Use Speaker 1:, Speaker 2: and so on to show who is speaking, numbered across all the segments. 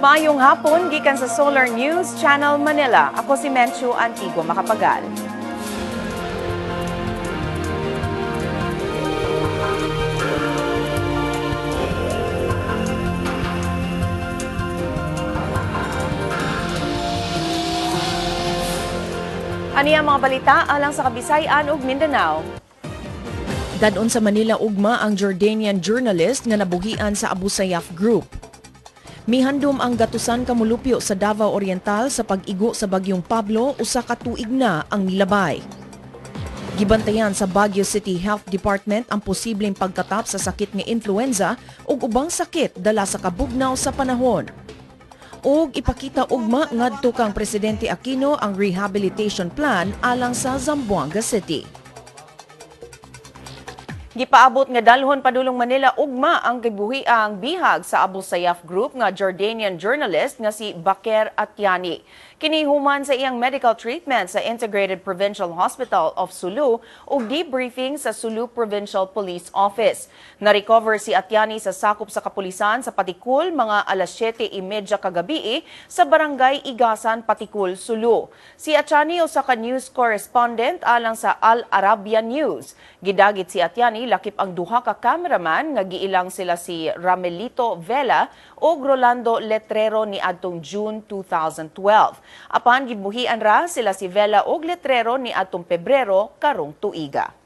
Speaker 1: Maayong hapon gikan sa Solar News Channel Manila. Ako si Menchu Antigua Macapagal. Ani ang mga balita alang sa Kabisayaan ug Mindanao.
Speaker 2: Dadon sa Manila ugma ang Jordanian journalist nga nabuhian sa Abu Sayyaf Group. Mihandom ang gatusan kamulupyo sa Davao Oriental sa pag-igo sa bagyong Pablo, usa ka tuig na ang nilabay. Gibantayan sa Baguio City Health Department ang posibleng pagkatap sa sakit nga influenza ug ubang sakit dala sa kabugnaw sa panahon. Og ipakita ugma ngadto kang Presidente Aquino ang rehabilitation plan alang sa Zamboanga City.
Speaker 1: Gipaabot nga dalhon padulong Manila ugma ang gibuhiang bihag sa Abu Sayyaf Group nga Jordanian journalist nga si Baker Atyani. Kini human sa iyang medical treatment sa Integrated Provincial Hospital of Sulu ug debriefing sa Sulu Provincial Police Office. Na-recover si Atyani sa sakop sa kapulisan sa Patikul mga alas 7:30 kagabi sa Barangay Igasan, Patikul, Sulu. Si Atyani usa ka news correspondent alang sa Al Arabiya News. Gidagit si Atyani lakip ang duha ka cameraman nga giilang sila si Ramelito Vela ug Rolando Letrero niadtong June 2012. Apan gibuhian ra sila si Vela ug Letrero niadtong Pebrero karong tuiga.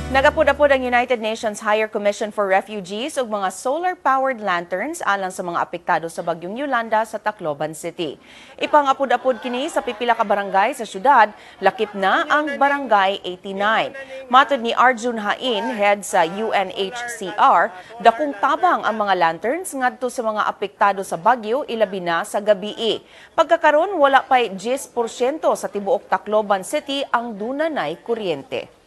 Speaker 1: Nagapud-apod ang United Nations Higher Commission for Refugees ug mga solar-powered lanterns alang sa mga apektado sa bagyong Yolanda sa Tacloban City. Ipangapud-apod kini sa pipila ka barangay sa syudad, lakip na ang Barangay 89. Matod ni Arjun Hain, head sa UNHCR, dakong tabang ang mga lanterns ngadto sa mga apektado sa bagyo ilabi na sa gabii. Pagkakaron wala pa'y 10% sa tibuok Tacloban City ang dunanay kuryente.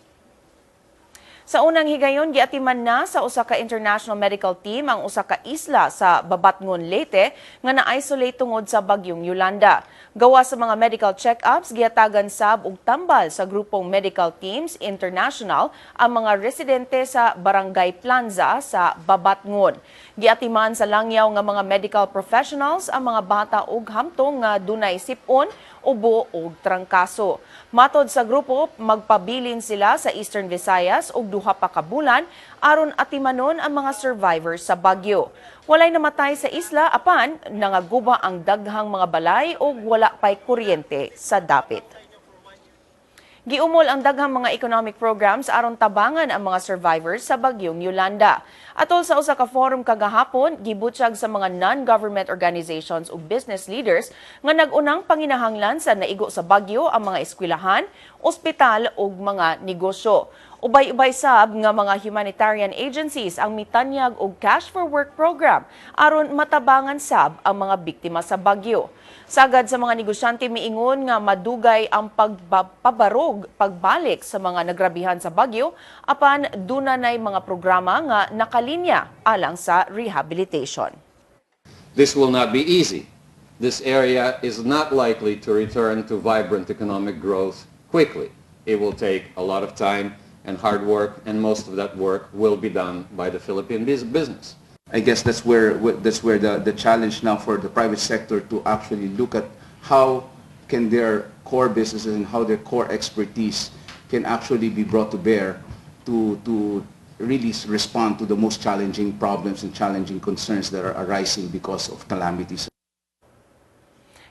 Speaker 1: Sa unang higayon, giatiman na sa usa ka international medical team ang usa ka isla sa Babatngon, Leyte nga na-isolate tungod sa bagyong Yolanda. Gawa sa mga medical check-ups, gihatagan sab og tambal sa grupong Medical Teams International ang mga residente sa Barangay Planza sa Babatngon. Giatiman sa langyaw nga mga medical professionals ang mga bata ug hamtong nga dunay sipon, ubo ug trangkaso. Matod sa grupo, magpabilin sila sa Eastern Visayas ug duha pa ka bulan aron atimanon ang mga survivors sa bagyo. Walay namatay sa isla apan nangaguba ang daghang mga balay ug wala pay kuryente sa dapit. Giumol ang daghang mga economic programs aron tabangan ang mga survivors sa bagyong Yolanda. Atol sa usa ka forum kagahapon, gibutyag sa mga non-government organizations ug business leaders nga nag-unang panginahanglan sa naigo sa bagyo ang mga eskwelahan, ospital ug mga negosyo. Ubay-ubay sab nga mga humanitarian agencies ang mitanyag og cash for work program aron matabangan sab ang mga biktima sa bagyo. Sagad sa mga negosyante miingon nga madugay ang pagpabarog pagbalik sa mga nagrabihan sa bagyo apan dunanay mga programa nga nakalinya alang sa rehabilitation.
Speaker 3: This will not be easy. This area is not likely to return to vibrant economic growth quickly. It will take a lot of time and hard work, and most of that work will be done by the Philippine business.
Speaker 4: I guess that's where the challenge now for the private sector to actually look at how can their core businesses and how their core expertise can actually be brought to bear to really respond to the most challenging problems and challenging concerns that are arising because of calamities.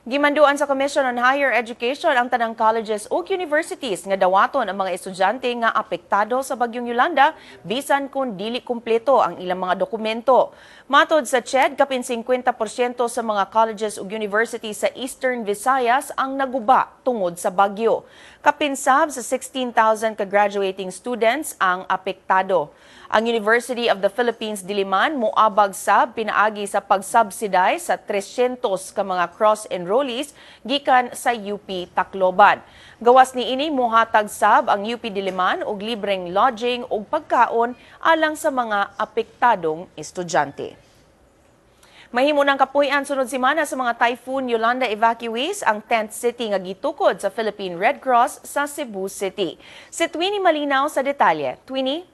Speaker 1: Gimanduan sa Commission on Higher Education ang tanang colleges ug universities nga dawaton ang mga estudyante nga apektado sa bagyong Yolanda bisan kung dili kumpleto ang ilang mga dokumento. Matod sa CHED, kapin 50% sa mga colleges ug universities sa Eastern Visayas ang naguba tungod sa bagyo. Kapin sab sa 16,000 ka graduating students ang apektado. Ang University of the Philippines Diliman moabag sab pinaagi sa pagsubsidize sa 300 ka mga cross-enrollees gikan sa UP Tacloban. Gawas niini mohatag sab ang UP Diliman og libreng lodging ug pagkaon alang sa mga apektadong estudyante. Mahimo ng kapuy-an sunod semana sa mga Typhoon Yolanda evacuees ang tent city nga gitukod sa Philippine Red Cross sa Cebu City. Si Twinnie Malinaw sa detalye. Twinnie?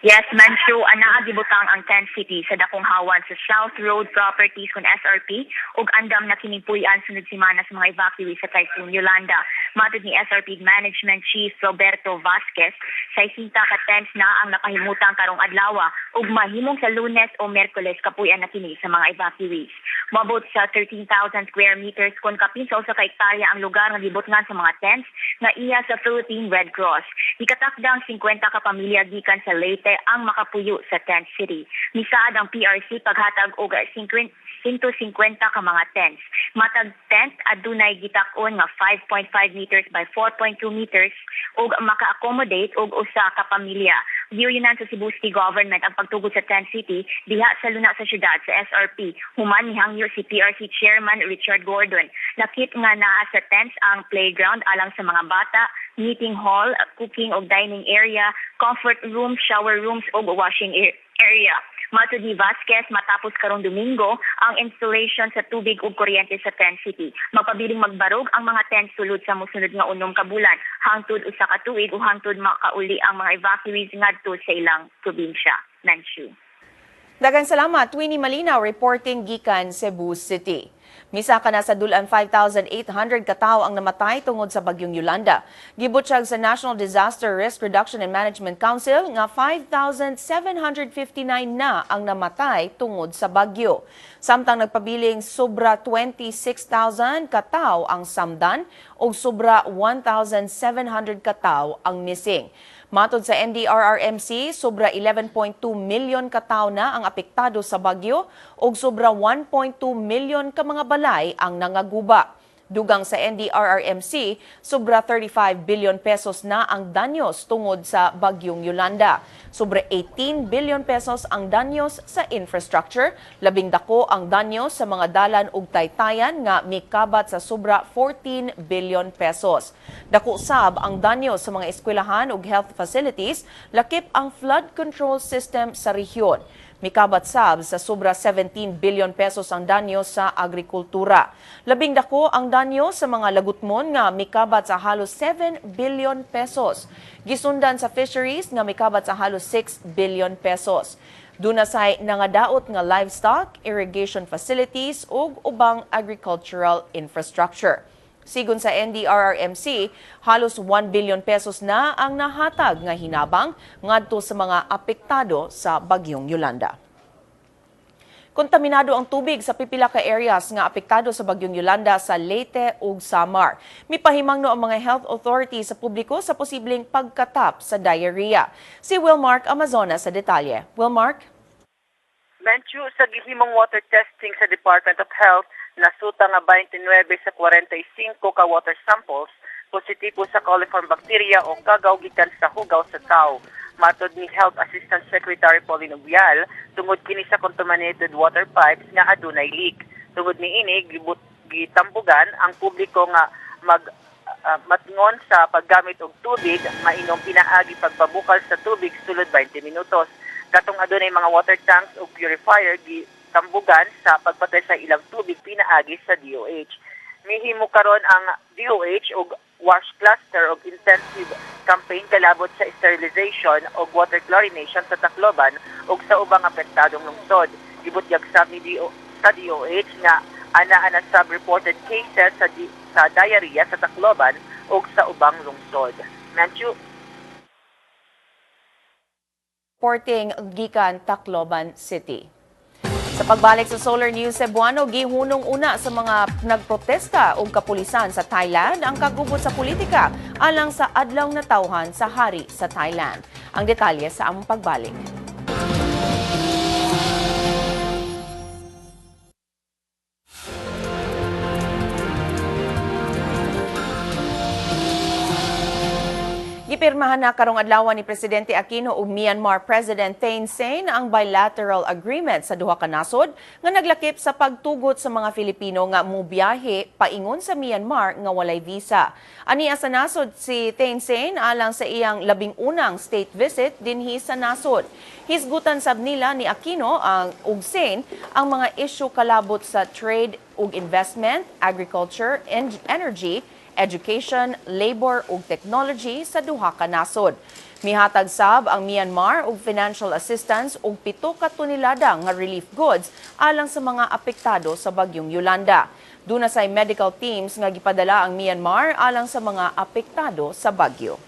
Speaker 5: Yes, Manchu, anaa gibutang ang tent city sa dakong hawan sa South Road Properties kon SRP ug andam na kining puy-an sunod semana sa mga evacuees sa Typhoon Yolanda. Matod ni SRP Management Chief Roberto Vasquez, 60 ka tents na ang napahimutang karong adlaw ug mahimong sa Lunes o Miyerkules kapuy-an na kini sa mga evacuees. Moabot sa 13,000 square meters kon kapin sa 1 ka hektarya ang lugar nga gibutngan sa mga tents nga iya sa Philippine Red Cross. Gikatakdang 50 ka pamilya gikan sa Leyte ang makapuyo sa tent city. Misaad ang PRC paghatag og 150 ka mga tents. Matag tent adunay gitak-on nga 5.5 meters by 4.2 meters ug maka-accommodate og usa ka pamilya. Giyuyunan sa Cebu City Government ang pagtugod sa tent city diha sa luna sa syudad sa SRP. Human nihangyo si PRC Chairman Richard Gordon. Lakip nga naa sa tents ang playground alang sa mga bata, meeting hall, cooking ug dining area, comfort rooms, shower rooms ug washing area. Matod ni Vasquez, matapos karong Domingo ang installation sa tubig ug kuryente sa tent city. Magpabiling magbarog ang mga tent sulod sa mosunod nga 6 ka bulan, hangtod 1 ka tuig o hangtod makauli ang mga evacuees ngadto sa ilang probinsya. Nanchu.
Speaker 1: Daghang salamat, Twinnie Malinaw, reporting gikan Cebu City. Misaka na sa dulan 5,800 katawo ang namatay tungod sa bagyong Yolanda. Gibutyag sa National Disaster Risk Reduction and Management Council nga 5,759 na ang namatay tungod sa bagyo. Samtang nagpabiling sobra 26,000 katawo ang samdan ug sobra 1,700 katawo ang missing. Matod sa NDRRMC, sobra 11.2 million katawo na ang apektado sa bagyo ug sobra 1.2 million ka mga balay ang nangaguba. Dugang sa NDRRMC, sobra 35 billion pesos na ang danyos tungod sa bagyong Yolanda. Sobra 18 billion pesos ang danyos sa infrastructure, labing dako ang danyos sa mga dalan ug taytayan nga mikabat sa sobra 14 billion pesos. Dako sab ang danyos sa mga eskwelahan ug health facilities, lakip ang flood control system sa rehiyon. Mikabat sab sa sobra 17 billion pesos ang danyo sa agrikultura. Labing dako ang danyo sa mga lagutmon nga mikabat sa halos 7 billion pesos. Gisundan sa fisheries nga mikabat sa halos 6 billion pesos. Duna say nangadaot nga livestock, irrigation facilities ug ubang agricultural infrastructure. Sigon sa NDRRMC, halos 1 billion pesos na ang nahatag nga hinabang ngadto sa mga apektado sa bagyong Yolanda. Kontaminado ang tubig sa pipila ka areas nga apektado sa bagyong Yolanda sa Leyte ug Samar. Mipahimangno ang mga health authorities sa publiko sa posibleng pagkatap sa diarrhea. Si Wilmark Amazona sa detalye. Wilmark?
Speaker 6: Menchu, sa gihimong water testing sa Department of Health, nasuta nga 29 sa 45 ka water samples positibo sa coliform bacteria o kagaw gikan sa hugaw sa tao. Matod ni Health Assistant Secretary Pauline Ubial, tungod kini sa contaminated water pipes nga adunay leak. Tungod niini, gitambugan ang publiko nga mag matngon sa paggamit og tubig mainom pinaagi pagpabukal sa tubig sulod 20 minutos. Katong adunay mga water tanks ug purifier gitambugan sa pagpatay sa ilang tubig pinaagi sa DOH. Mihimo karon ang DOH og wash cluster og intensive campaign kalabot sa sterilization og water chlorination sa Tacloban ug sa ubang apektadong lungsod. Gibutyag sab ni sa DOH nga ana-ana sab reported cases sa diarrhea sa Tacloban ug sa ubang lungsod. Manchu.
Speaker 1: Reporting gikan Tacloban City. Sa pagbalik sa Solar News Cebuano, gihunong una sa mga nagprotesta og kapulisan sa Thailand ang kagubot sa politika alang sa adlaw na tawhan sa hari sa Thailand. Ang detalye sa among pagbalik. Gipirmahan na karong adlaw ni Presidente Aquino ug Myanmar President Thein Sein ang bilateral agreement sa duha ka nasod nga naglakip sa pagtugot sa mga Filipino nga mobiyahe paingon sa Myanmar nga walay visa. Ania sa nasod si Thein Sein alang sa iyang 11 state visit dinhi sa nasod. Hisgutan sab nila ni Aquino ang ug Sein ang mga isyu kalabot sa trade ug investment, agriculture and energy, education, labor ug technology sa duha ka nasod. Mihatag sab ang Myanmar og financial assistance ug 7 ka tonelada nga relief goods alang sa mga apektado sa bagyong Yolanda. Duna say medical teams nga gipadala ang Myanmar alang sa mga apektado sa bagyo.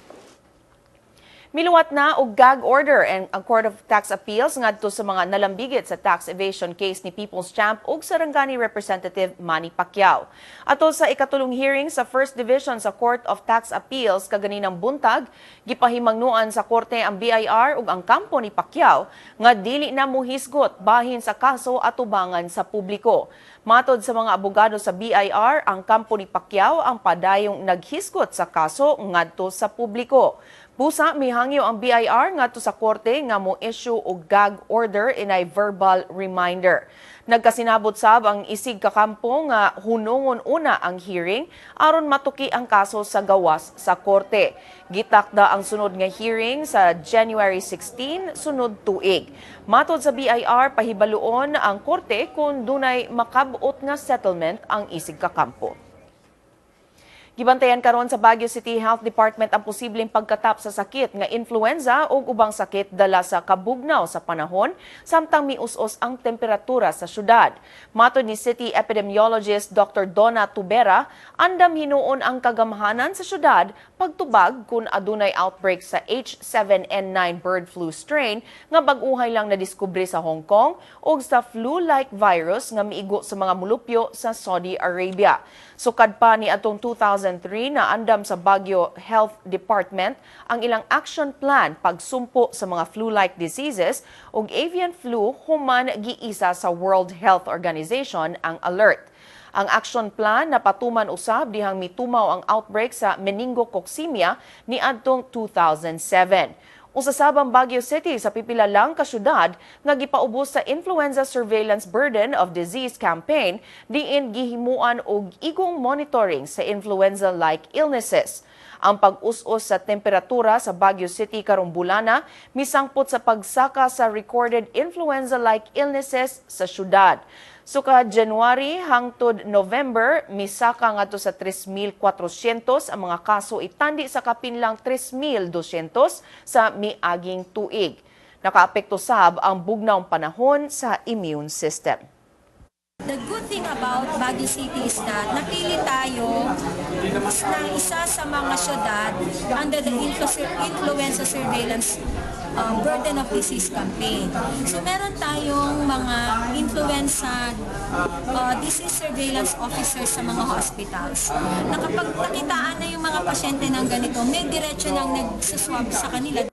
Speaker 1: Miluwat na og gag order ang Court of Tax Appeals ngadto sa mga nalambigit sa tax evasion case ni People's Champ ug Sarangani Representative Manny Pacquiao. Atol sa ikatulong hearing sa First Division sa Court of Tax Appeals kaganinang buntag, gipahimangnuan sa korte ang BIR ug ang kampo ni Pacquiao nga dili na mohisgot bahin sa kaso atubangan sa publiko. Matod sa mga abogado sa BIR, ang kampo ni Pacquiao ang padayong naghisgot sa kaso ngadto sa publiko. Busa, mihangyo ang BIR ngadto sa korte nga mo-issue og gag order in a verbal reminder. Nagkasinabot sab ang isig kakampo nga hunungon una ang hearing aron matuki ang kaso sa gawas sa korte. Gitakda ang sunod nga hearing sa January 16 sunod tuig. Matod sa BIR, pahibaluon ang korte kung dunay makabot nga settlement ang isig kakampo. Gibantayan karon sa Baguio City Health Department ang posibleng pagkatap sa sakit nga influenza o ubang sakit dala sa kabugnaw sa panahon samtang mius-us ang temperatura sa syudad. Matod ni City Epidemiologist Dr. Donna Tubera, andam hinuon ang kagamhanan sa syudad pagtubag kung adunay outbreak sa H7N9 bird flu strain nga bag-uhay lang nadiskubre sa Hong Kong ug sa flu-like virus nga miigo sa mga mulupyo sa Saudi Arabia. Sukad pa ni atong 2003 na andam sa Baguio Health Department ang ilang action plan pagsumpo sa mga flu-like diseases ug avian flu human giisa sa World Health Organization ang alert. Ang action plan napatuman usab dihang mitumaw ang outbreak sa meningococcemia niadtong 2007. Usa sab ang Baguio City sa pipila lang ka syudad nga gipaubos sa Influenza Surveillance Burden of Disease campaign diin gihimuan og igong monitoring sa influenza-like illnesses. Ang pag-us-us sa temperatura sa Baguio City karong bulana misangpot sa pagsaka sa recorded influenza-like illnesses sa syudad. Sukad January hangtod November, misaka ngadto sa 3,400 ang mga kaso itandi sa kapinlang 3,200 sa miaging tuig. Nakaapekto sab ang bugnawng panahon sa immune system.
Speaker 7: The good thing about Baguio City is that napili tayo ng isa sa mga syudad under the influenza surveillance burden of disease campaign. So meron tayong mga influenza disease surveillance officers sa mga hospitals na kapag nakitaan na yung mga pasyente ng ganito, may diretso nang nagsaswab sa kanila.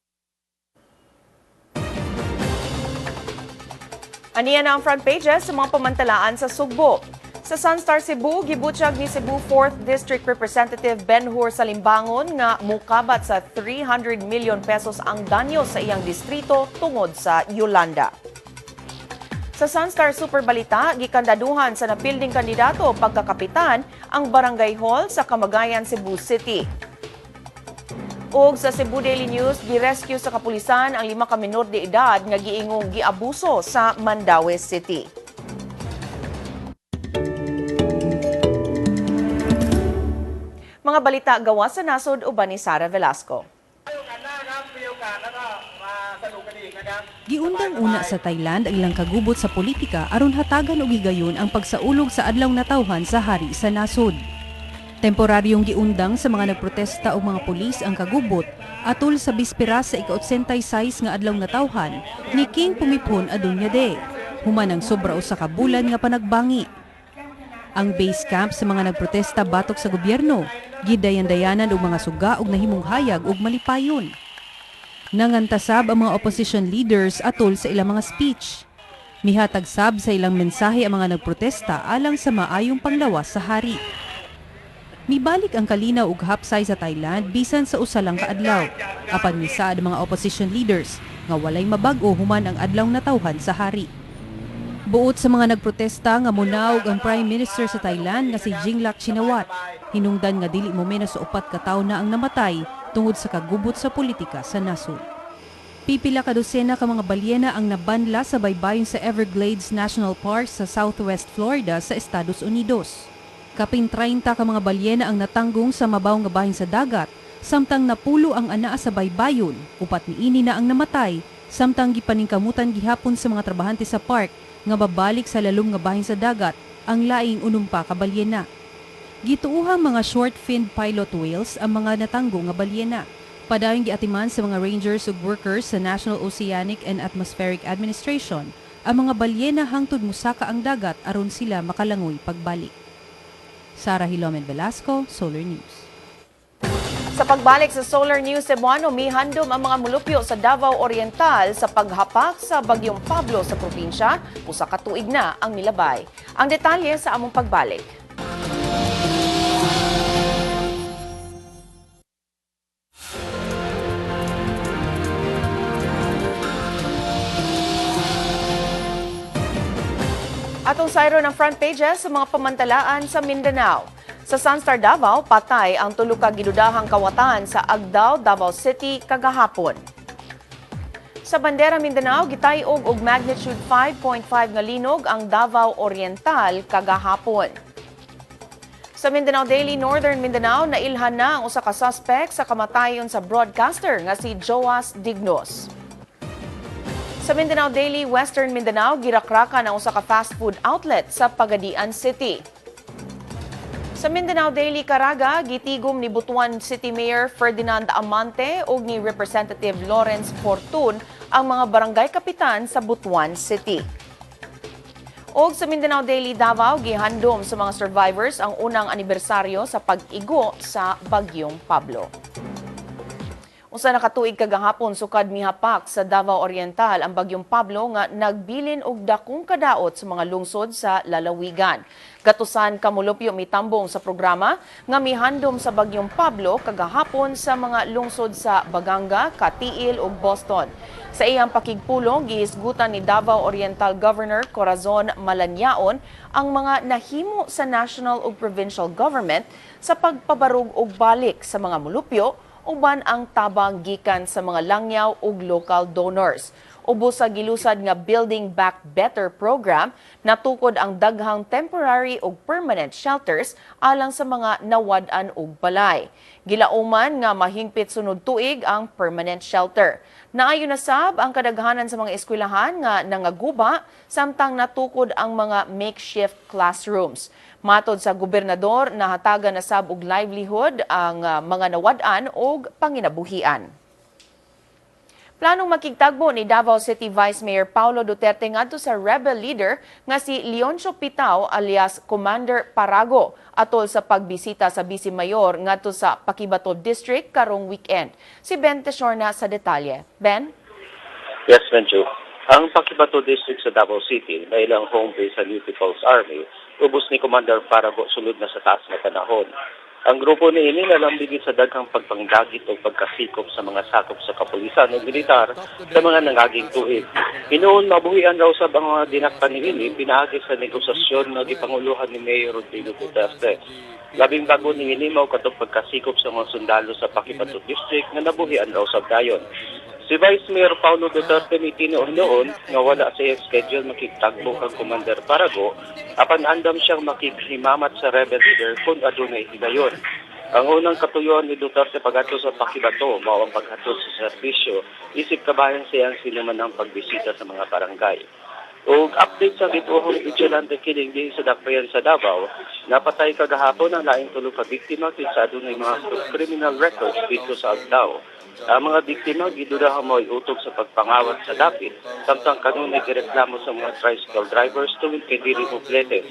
Speaker 1: Aniya na ang front pages sa mga pamantalaan sa Sugbo. Sa Sunstar Cebu, gibutyag ni Cebu 4th District Representative Benhur Salimbangon nga mukabat sa 300 million pesos ang danyo sa iyang distrito tungod sa Yolanda. Sa Sunstar Super Balita, gikandaduhan sa napilding kandidato pagkakapitan ang Barangay Hall sa Kamagayan, Cebu City. Og sa Cebu Daily News, girescue sa kapulisan ang 5 ka menor de edad nga giingong giabuso sa Mandaue City. Mga balita gawa sa nasod uban ni Sara Velasco.
Speaker 8: Giundang una sa Thailand ang ilang kagubot sa politika aron hatagan og higayon ang pagsaulog sa adlaw natawhan sa hari sa nasod. Temporaryong giundang sa mga nagprotesta o mga pulis ang kagubot atol sa bispera sa ika-86 nga adlaw natawhan ni King Bhumibol Adulyadej, human ang sobra usa ka bulan nga panagbangi. Ang base camp sa mga nagprotesta batok sa gobyerno, gidayan-dayanan og mga suga og nahimong hayag og malipayon. Nangantasab ang mga opposition leaders atol sa ilang mga speech. Mihatag sab sa ilang mensahe ang mga nagprotesta alang sa maayong panglawas sa hari. Mibalik ang kalinaw ug hapsay sa Thailand bisan sa usa lang ka adlaw. Apan misaad ang mga opposition leaders nga walay mabag-o human ang adlaw natawhan sa hari. Buot sa mga nagprotesta nga munaog ang Prime Minister sa Thailand nga si Yingluck Shinawatra. Hinungdan nga dili mo menos sa 4 ka tawo na ang namatay tungod sa kagubot sa politika sa nasod. Pipila ka dosena ka mga balyena ang nabanla sa baybayon sa Everglades National Park sa Southwest Florida sa Estados Unidos. Kapin 30 ka mga balyena ang natanggong sa mabaw nga bahin sa dagat, samtang napulo ang anaa sa baybayon, 4 niini na ang namatay, samtang gipaningkamutan gihapon sa mga trabahante sa park nga babalik sa lalom nga bahin sa dagat ang laing 6 ka balyena. Gituuhang mga short-finned pilot whales ang mga natanggong nga balyena. Padayon giatiman sa mga rangers ug workers sa National Oceanic and Atmospheric Administration ang mga balyena hangtod mosaka ang dagat aron sila makalangoy pagbalik. Sara Hilomen Velasco, Solar News.
Speaker 1: Sa pagbalik sa Solar News Cebuano, mihandom ang mga mulupyo sa Davao Oriental sa paghapak sa Bagyong Pablo sa probinsya, usa ka tuig na ang milabay. Ang detalye sa among pagbalik. Atong sayro ng front pages sa mga pamantalaan sa Mindanao. Sa Sunstar Davao, patay ang tulo ka gidudahang kawatan sa Agdao, Davao City kagahapon. Sa Bandera Mindanao, gitay-og og magnitude 5.5 nga linog ang Davao Oriental kagahapon. Sa Mindanao Daily, Northern Mindanao, nailhan na ang usa ka suspect sa kamatayon sa broadcaster nga si Joas Dignos. Sa Mindanao Daily, Western Mindanao, girakrakan ang usa ka fast food outlet sa Pagadian City. Sa Mindanao Daily, Caraga, gitigom ni Butuan City Mayor Ferdinand Amante ug ni Representative Lawrence Fortun ang mga barangay kapitan sa Butuan City. Og sa Mindanao Daily Davao, gihandom sa mga survivors ang unang anibersaryo sa pag-igo sa Bagyong Pablo. Usa na katuig kagahapon sukad mihapak sa Davao Oriental ang Bagyong Pablo nga nagbilin og dakong kadaot sa mga lungsod sa lalawigan. Gatusan ka molupyo mitambong sa programa nga mihandom sa Bagyong Pablo kagahapon sa mga lungsod sa Baganga, Katiil ug Boston. Sa iyang pakigpulong, gihisgutan ni Davao Oriental Governor Corazon Malanyaon ang mga nahimo sa national ug provincial government sa pagpabarug og balik sa mga molupyo uban ang tabang gikan sa mga langyaw ug local donors. Ubos sa gilusad nga Building Back Better program, natukod ang daghang temporary ug permanent shelters alang sa mga nawad-an og balay. Gilauman nga mahingpit sunod tuig ang permanent shelter. Naayon na sab ang kadaghanan sa mga eskwelahan nga nangaguba samtang natukod ang mga makeshift classrooms. Matod sa gobernador, nahatagan na sab og livelihood ang mga nawad-an og panginabuhian. Planong makigtagbo ni Davao City Vice Mayor Paulo Duterte ngadto sa rebel leader nga si Leoncio Pitao alias Commander Parago atol sa pagbisita sa Vice Mayor ngadto sa Paquibato District karong weekend. Si Ben Teshorna sa detalye. Ben?
Speaker 9: Yes, Menchu. Ang Paquibato District sa Davao City na ilang home base sa New People's Army, ubos ni Commander Parago sulod na sa taas na panahon. Ang grupo ni ini nalambigit sa daghang pagpangdagit o pagkasikop sa mga sakop sa kapulisan o militar sa mga nangaging tuig. Hinuon mabuhian raw sa mga dinakpan ni ini pinaagi sa negosasyon nga gipanguluhan ni Mayor Rodrigo Duterte. Labing bago ni ini mao katong pagkasikop sa mga sundalo sa Paquibato District nga nabuhian raw sa dayon. Si Vice Mayor Paulo Duterte ni tinuod noon nga wala sa iyang schedule makigtagbo kang Commander Parago apan andam siyang makighimamat sa rebel leader kung adunay higayon. Ang unang katuyuan ni Duterte pagadto sa Paquibato mao ang paghatod sa serbisyo isip kabayan siyang sinuman ang pagbisita sa mga barangay. Og update sa gituohong vigilante killing din sa Dakbayan sa Davao, napatay kagahapon ang laing tulo ka biktima kinsa adunay mga criminal records dito sa Agdao. Ang mga biktima gidudahan mo'y utog sa pagpangawat sa dapit, samtang kanunay gireklamo sa mga tricycle drivers tungod kay dili mo plete.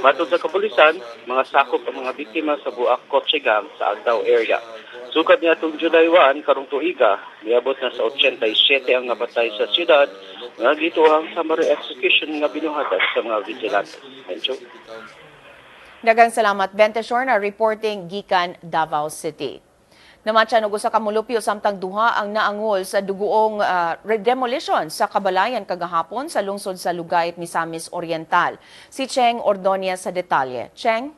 Speaker 9: Matod sa kapulisan, mga sakop ang mga biktima sa Buak Kotse Gang sa Agdao area. Sukad niya itong July 1, karong tuiga, niabot na sa 87 ang napatay sa siyudad, nga gituhang summary execution nga binuhatan sa mga vigilantes. Encho?
Speaker 1: Daghang salamat, Bente Shorna, reporting gikan Davao City. Namatyan og usa ka mulupyo samtang duha ang naangol sa dugoong demolition sa Kabalayan kagahapon sa lungsod sa Lugait, Misamis Oriental. Si Cheng Ordonez sa detalye. Cheng?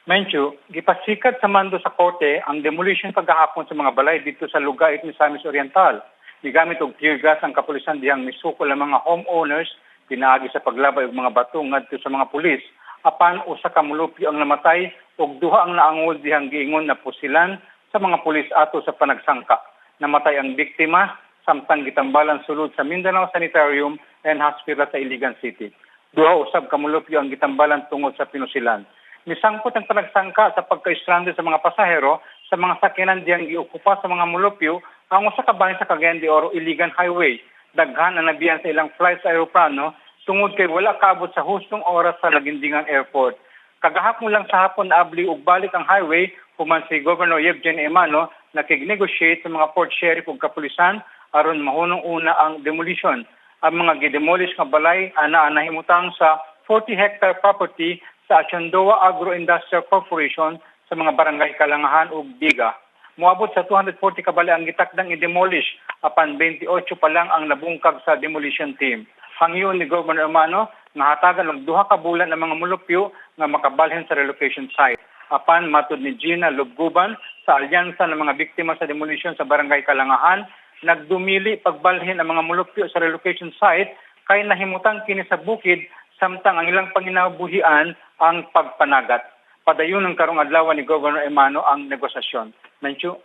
Speaker 10: Menchu, gipasikat sa mando sa korte ang demolition kagahapon sa mga balay dito sa Lugait, Misamis Oriental. Gigamit og tear gas ang kapulisan dihang misukol ang mga homeowners pinaagi sa paglabay og mga bato ngadto sa mga pulis. Apan usa ka mulupyo ang namatay ug duha ang naangol dihang giingon na pusilan sa mga pulis ato sa panagsangka. Namatay ang biktima samtang gitambalan sulod sa Mindanao Sanitarium and Hospital sa Iligan City. Duha usab ka mulupyo ang gitambalan tungod sa pinusilan. Misangpot ang panagsangka sa pagka-stranded sa mga pasahero sa mga sakyanan diyang giokupa sa mga mulupyo ang usa ka bahin sa Cagayan de Oro Iligan Highway. Daghan ang nabiyan sa ilang flight sa eroplano tungod kay wala kaabot sa hustong oras sa Laguindingan Airport. Kagahapon lang sa hapon naabli og balik ang highway human si Governor Yevgen Emano nakig-negotiate sa mga port sheriff ug kapulisan aron mahunong una ang demolition. Ang mga gidemolish nga balay ana nahimutang sa 40-hectare property sa Achondoa Agro-Industrial Corporation sa mga barangay Kalangahan ug Biga. Moabot sa 240 ka balay ang gitakdang i-demolish apan 28 pa lang ang nabungkag sa demolition team. Hangyo ni Governor Emano nga hatagan og 2 ka bulan ang mga mulupyo nga makabalhin sa relocation site. Apan matud ni Gina Lubguban sa alyansa ng mga biktima sa demolition sa barangay Kalangahan, nagdumili pagbalhin ang mga mulupyo sa relocation site kay nahimutang kini sa bukid samtang ang ilang panginabuhian ang pagpanagat. Padayon ng karong adlaw ni Governor Emano ang negosasyon. Menchu?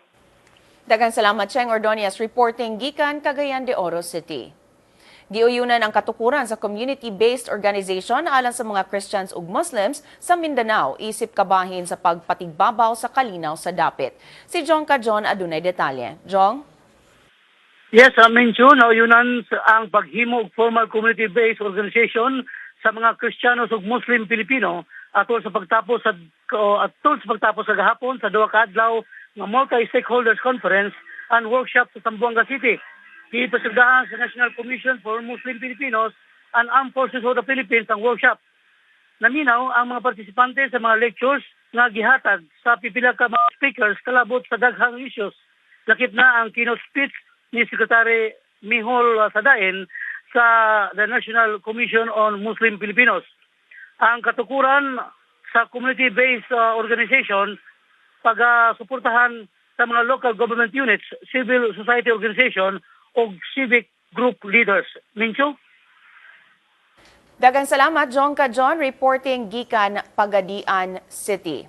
Speaker 1: Daghang salamat, Cheng Ordonez, reporting gikan Cagayan de Oro City. Giuyunan ang katukuran sa community-based organization alang sa mga Christians ug Muslims sa Mindanao isip kabahin sa pagpatigbabaw sa kalinaw sa dapit. Si Jong Kajon adunay detalye. Jong?
Speaker 11: Yes, Menchu, nauyunan ang paghimo og formal community-based organization sa mga Kristiyanos ug Muslim Pilipino atol sa pagtapos sa gahapon sa 2 ka adlaw nga multi-stakeholders conference and workshop sa Zamboanga City. Gipasurdahan sa National Commission for Muslim Filipinos and Armed Forces of the Philippines ang workshop. Naminaw ang mga partisipante sa mga lectures nga gihatag sa pipila ka mga speakers kalabot sa daghang issues. Lakip na ang keynote speech ni Secretary Mehol Sadain sa the National Commission on Muslim Filipinos. Ang katukuran sa community-based organization pag-suportahan sa mga local government units, civil society organization o civic group leaders. Mincho?
Speaker 1: Daghang salamat, Jong Kajon, reporting gikan Pagadian City.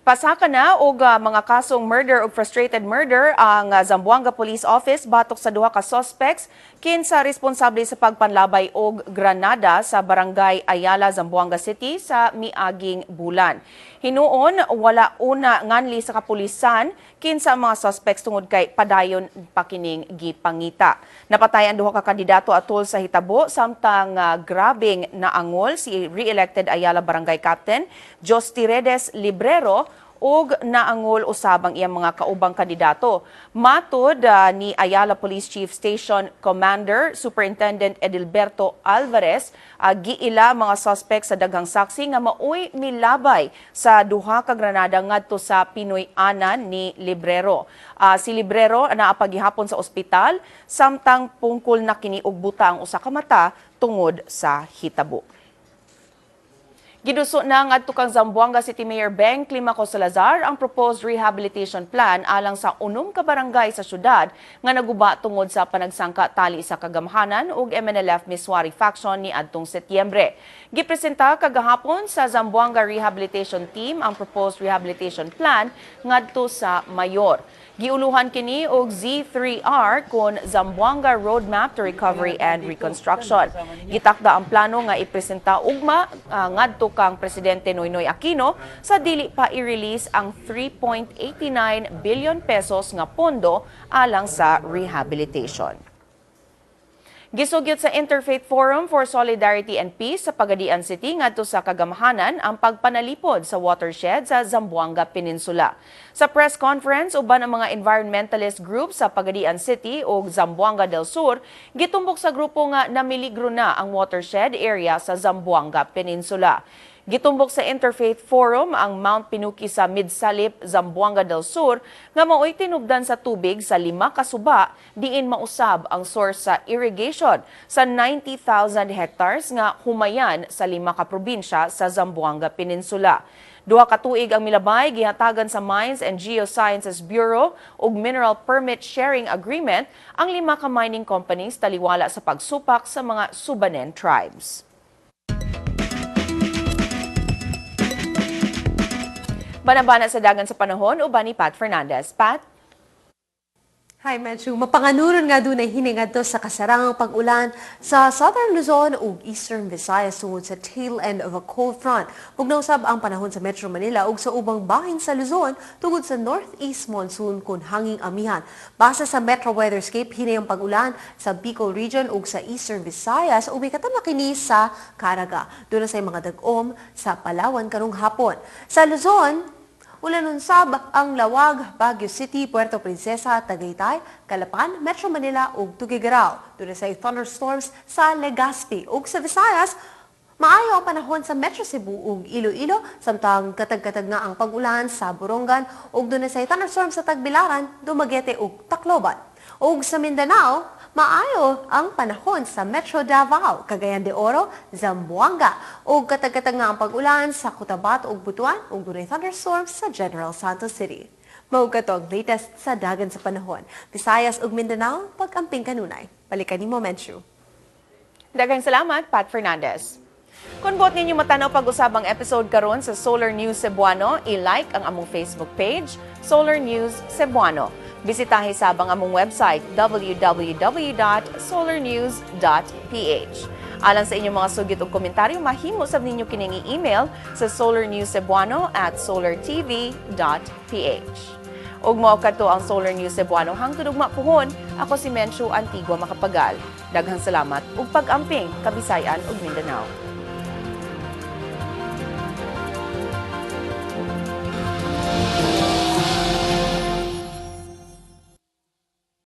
Speaker 1: Pasaka na og mga kasong murder ug frustrated murder ang Zamboanga Police Office batok sa duha ka suspects kinsa responsable sa pagpanlabay og granada sa Barangay Ayala, Zamboanga City sa miaging bulan. Hinuon wala una nganli sa kapulisan kinsa ang mga suspects tungod kay padayon pa kining gipangita. Napatay ang duha ka kandidato atol sa hitabo samtang grabeng naangol si re-elected Ayala Barangay Captain Jostiredes Librero ug naangol usab ang iyang mga kaubang kandidato. Matod ni Ayala Police Chief Station Commander Superintendent Edilberto Alvarez, giila mga suspect sa daghang saksi nga maoy milabay sa duha ka granada ngadto sa Pinoy-anan ni Librero. Si Librero naa pa gihapon sa ospital samtang pungkol na kini og buta ang usa ka mata tungod sa hitabo. Giduso na ngadto kang Zamboanga City Mayor Beng Climaco Salazar ang proposed rehabilitation plan alang sa 6 ka barangay sa syudad nga naguba tungod sa panagsangka tali sa kagamhanan ug MNLF Misuari faction ni adtong Setyembre. Gipresenta kagahapon sa Zamboanga Rehabilitation Team ang proposed rehabilitation plan ngadto sa mayor. Giuluhan kini og Z3R kon Zamboanga Roadmap to Recovery and Reconstruction. Gitakda ang plano nga ipresenta ugma ngadto kang Presidente Noynoy Aquino sa dili pa i-release ang 3.89 billion pesos nga pondo alang sa rehabilitation. Gisugyot sa Interfaith Forum for Solidarity and Peace sa Pagadian City ngadto sa kagamhanan ang pagpanalipod sa watershed sa Zamboanga Peninsula. Sa press conference uban ang mga environmentalist group sa Pagadian City ug Zamboanga del Sur, gitumbok sa grupo nga namiligro na ang watershed area sa Zamboanga Peninsula. Gitumbok sa Interfaith Forum ang Mount Pinuki sa Midsalip, Zamboanga del Sur nga maoy tinubdan sa tubig sa 5 ka suba diin mausab ang source sa irrigation sa 90,000 hectares nga humayan sa 5 ka probinsya sa Zamboanga Peninsula. 2 ka tuig ang milabay gihatagan sa Mines and Geosciences Bureau ug Mineral Permit Sharing Agreement ang 5 ka mining companies taliwala sa pagsupak sa mga Subanen tribes. Banabana sa dagan sa panahon, uban ni Pat Fernandez. Pat?
Speaker 12: Hi, Menchu. Mapanganuron nga dunay hiningadto sa kasarangang pag-ulan sa Southern Luzon ug Eastern Visayas tungod sa tail end of a cold front. Bugnaw sab ang panahon sa Metro Manila ug sa ubang bahin sa Luzon tungod sa northeast monsoon kun hanging amihan. Base sa Metro Weatherscape, hinay ang pag-ulan sa Bicol region ug sa Eastern Visayas ug may kini sa Caraga. Duna say mga dag-om sa Palawan karong hapon. Sa Luzon, ulanon sab ang Lawag, Baguio City, Puerto Princesa, Tagaytay, Calapan, Metro Manila ug Tuguegarao. Duna say thunderstorms sa Legazpi ug sa Visayas. Maayo ang panahon sa Metro Cebu ug Iloilo, samtang katag-katag nga ang pag-ulan sa Borongan ug duna say thunderstorms sa Tagbilaran, Dumaguete ug Tacloban. Ug sa Mindanao, maayo ang panahon sa Metro Davao, Cagayan de Oro, Zamboanga ug katag-katag nga ang pag-ulan sa Cotabato ug Butuan ug dunay thunderstorms sa General Santos City. Mao kato ang latest sa dagan sa panahon. Visayas ug Mindanao, pag-amping kanunay. Balikan nimo, Menchu.
Speaker 1: Daghang salamat, Pat Fernandez. Kung buot ninyo matanaw pag-usab ang episode karon sa Solar News Cebuano, i-like ang among Facebook page, Solar News Cebuano. Bisitahi sab ang among website www.solarnews.ph. Alang sa inyong mga sugit ug komentaryo, mahimo sab ninyo kining i-email sa solarnewscebuano@solartv.ph. Ug mao kadto ang Solar News Cebuano hangtod ugma puhon. Ako si Menchu Antigua Macapagal. Daghang salamat ug pag-amping Kabisayan ug Mindanao.